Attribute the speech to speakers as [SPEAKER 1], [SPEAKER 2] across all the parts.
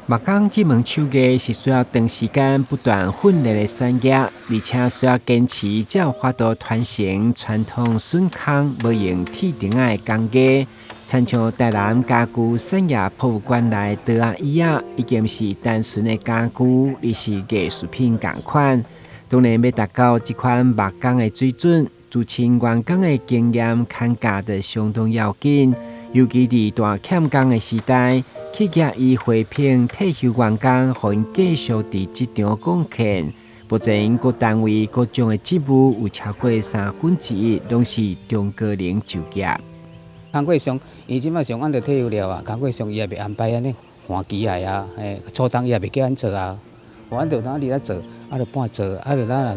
[SPEAKER 1] 木工這門手藝是需要長時間不斷訓練的產業，而且需要堅持，才有法度傳承傳統榫孔無用鐵釘仔的工藝。親像台南家具產業博物館內桌仔椅仔，已經毋是單純的家具，而是藝術品仝款。當然，欲達到這款木工的水準，資深員工的經驗看教就相當要緊。尤其佇大欠工的時代，企業以回聘退休員工，予𪜶繼續佇職場貢獻。目前各單位各種的職務有超過三分之一攏是中高齡就業。
[SPEAKER 2] 工課上，伊這擺上按就退休了啊，工課上伊也袂安排按呢換機械啊，嘿，粗重伊也袂叫阮做啊，無按就當你來做，啊就半做，啊就咱若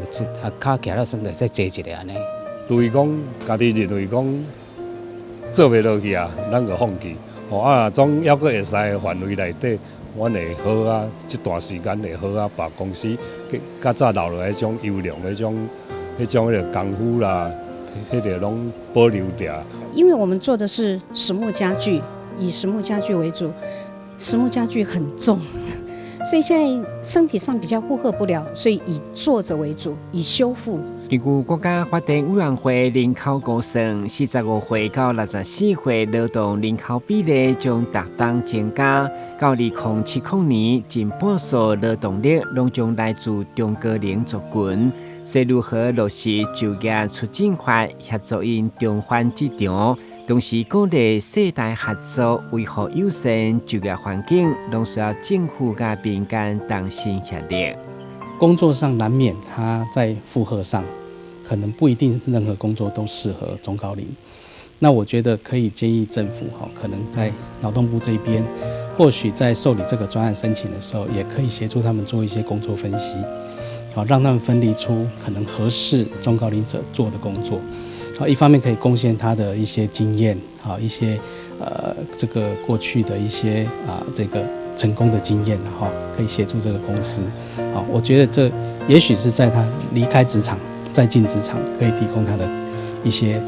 [SPEAKER 2] 啊跤徛了算就再坐一下按呢。
[SPEAKER 3] 對講家己認為講做袂落去啊，咱就放棄。哦啊，總猶閣會使的範圍內底，阮會好啊，這段時間會好啊，把公司較早留落來彼種優良的彼種彼個功夫啦，彼個攏保留著。
[SPEAKER 4] 因為我們做的是實木家具，以實木家具為主，實木家具很重，所以現在身體上比較負荷不了，所以以坐着為主，以修復。
[SPEAKER 1] 根據國家發展委員會人口估算，45歲到64歲勞動人口比例將逐冬增加，到2070年，近半數勞動力攏將來自中高齡族群。所以如何落實就業促進法，協助𪜶重返職場，同時鼓勵世代合作，維護友善就業環境，攏需要政府佮民間同心協力。
[SPEAKER 5] 工作上難免他在負荷上，可能不一定是任何工作都適合中高齡。那我覺得可以建議政府哈，可能在勞動部這邊，或許在受理這個專案申請的時候，也可以協助他們做一些工作分析，好讓他們分離出可能合適中高齡者做的工作。好，一方面可以貢獻他的一些經驗，好一些這個過去的一些啊這個成功的經驗，哈，可以協助這個公司。好，我覺得這也許是在他離開職場再進職場，可以提供他的一些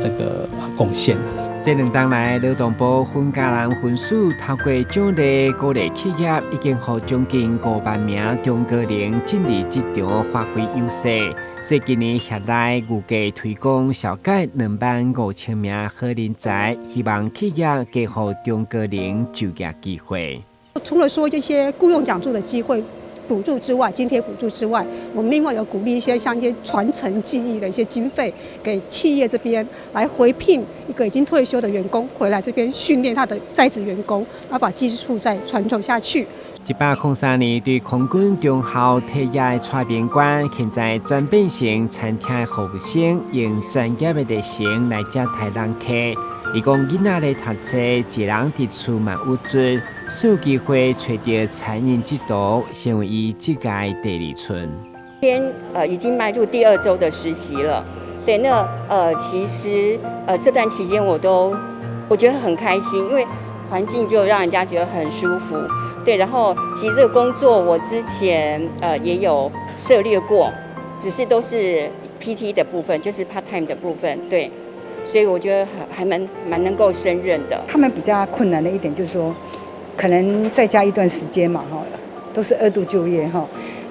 [SPEAKER 5] 這個貢獻。
[SPEAKER 1] 這兩冬來，勞動部雲嘉南分署透過獎勵鼓勵企業，已經予將近5萬名中高齡進入職場發揮優勢。所以今年協內預計推廣紹過25,000名好人才，希望企業加予中高齡就業機會。
[SPEAKER 6] 除了說這些僱傭獎助的機會補助之外，津貼補助之外，我們另外有鼓勵一些像一些傳承技藝的一些經費，給企業這邊來回聘一個已經退休的員工回來這邊訓練他的在職員工，然後把技術再傳承下去。
[SPEAKER 1] 103年對空軍中校退役的蔡明官，現在轉變成餐廳的服務生，用專業的熱誠來接待人客。伊講囡仔咧讀冊，一人佇厝嘛有做，所有機會揣著餐飲這道，成為伊職涯第二春。
[SPEAKER 7] 天已經邁入第二週的實習了，對，那其實這段期間我都我覺得很開心，因為環境就讓人家覺得很舒服，對，然後其實這個工作我之前也有涉獵過，只是都是 PT 的部分，就是 part time 的部分，對。所以我覺得還蠻能夠勝任的。
[SPEAKER 8] 他們比較困難的一點就是說，可能在家一段時間嘛，哈，都是二度就業哈，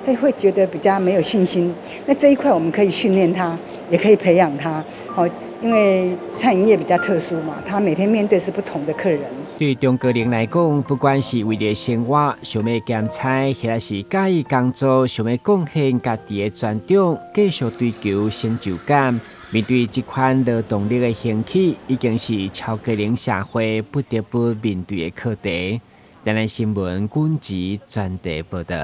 [SPEAKER 8] 他會覺得比較沒有信心。那這一塊我們可以訓練他，也可以培養他，好，因為餐飲業比較特殊嘛，他每天面對是不同的客人。
[SPEAKER 1] 對中高齡來講，不管是為了生活想欲兼差，或者是佮意工作想欲貢獻家己的專長，繼續追求成就感。面對這款勞動力的興起，已經是超高齡社會不得不面對的課題。台南新聞軍籍專題報道。